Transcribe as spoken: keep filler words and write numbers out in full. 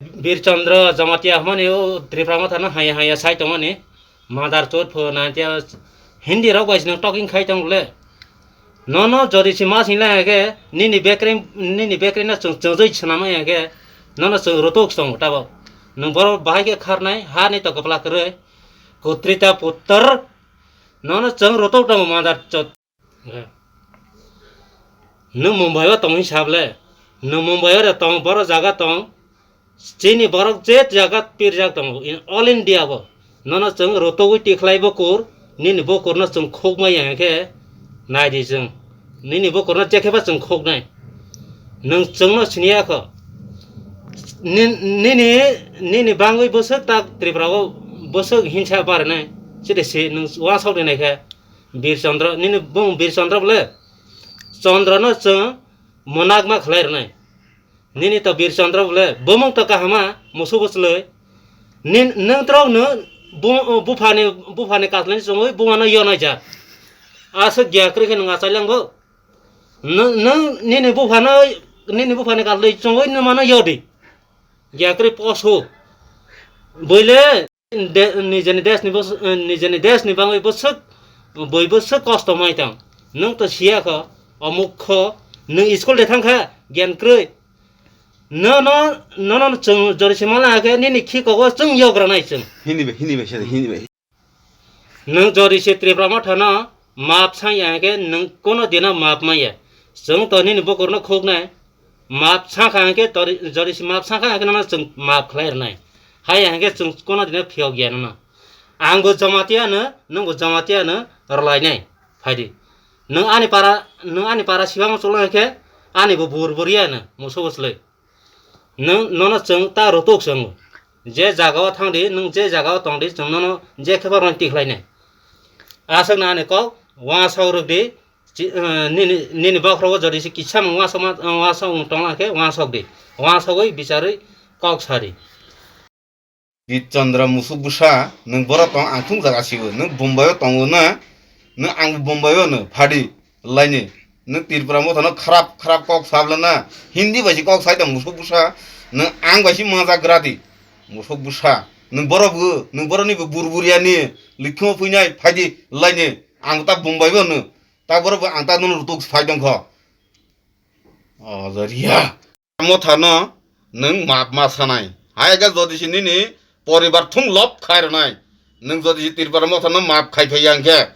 Bir Chandra Jamatia hwnmani o Tripura Motha no haya haya sai tongmani. Madar chot pho na tia Hindi rok bai sino talking khai tong le. Nono jodi si ma sing la ke nini bekre nini bekre na chung chung joi chana ma ke nono chung rotok song ta ba. Nung boro bahai ke kharnai ha ni to kapla kre. Kutrita putar nono chung rotok tong madar chot. Nwng Mumbai o tong hisab le, nwng Mumbai o re tong, boro jaga tong, chini borok je jaga pirjak tongo, in all India bo. Nono chwng rotogwi tikhlai bukur, nini bukurno chwng khukma ya khe nai di chwng. Nini bukurno je khe ba chwng khuknai. Nwng chwngno siniya kho. Nin-, nini, nini bangwi bwswk tak Tripura o bwswk hinsa barinai, chide si nwng uansuk rinai khe. Bir Chandra, nini bung Bir Chandra bole? Chandra no chwng monagma khlai rwnai. Nini to Bir Chandra bole, bumung to kahama, musu bwslwi. Nin, nwng trok no bu-, buphani, buphani kaslai chwngwi bumano yonai ja. Aswk gya kwrwi khe nwng achai lang bo. Nwng, nwng nini buphano, nini buphani kaslai chwngwi nwmano yodi. Gya kwrwi poso. Boile de-, nijeni desh ni bos-, nijeni desh ni bangwi bwswk, boi bwswk kosto mai tong. Nwng to siya kho, omuk kho, nwng school de thang kha, gyan kwrwi. No, no, no, no, chwng jori se mala khe, nini khi kogo chwng yogra nai chwng. Hindi bai, hindi bai, sir, hindi bai. Nwng jori se Tripura Motha no map sang ya khe, nwng kono dino map maya. Chwng to nini bukur no khuk nai. Map sangkha hwnkhe tori-, jori si map sangkha hwnkhe nono chwng map khlai rwnai. Hai hwnkhe chwng kono dino phiyok ya nono. Ang bo Jamatia no, nwng bo Jamatia no rwlainai. Phaidi. Nwng ani para, nwng ani para sibamo chwlai hwnkhe ani bo bur buriya no musu bwslwi. Nwng nono chwng ta rotok chwngo. Je jagao thangdi, nwng je jagao tongdi, chwng nono je khe ba rwng tikhlainai. Aswkno ani kok uansuk rwkdi, Chi-, eh, nini, nini bokhorogo jodi se kisa mung uansukma, uansuk tongla khe uansuk di. Uansugwi bicharwi kok sadi. Di Chandra musuk bwsa, nwng boro tong ang thung jaga siwo, nwng Bombay o tongo na, nwng ang Bombay o no phadi laini, nwng Tripura Motha no kharap kharap kok sabla na, Hindi bai se kok sai tong musuk bwsa, nwng ang bai se maja gradi, musuk bwsa, nwng boro bw, nwng boro ni bw bur buriya ni, likhimo phuinai phadi laini, ang ta Bombay o no, Ta borok bo ang ta nono rutuk phai tong kho. O joriya. Motha no nwng map ma sanai. Hai ga jodi si nini poribar thung lop khai rwnai. Nwng jodi si Tripura Motha no map khai phai yang khe.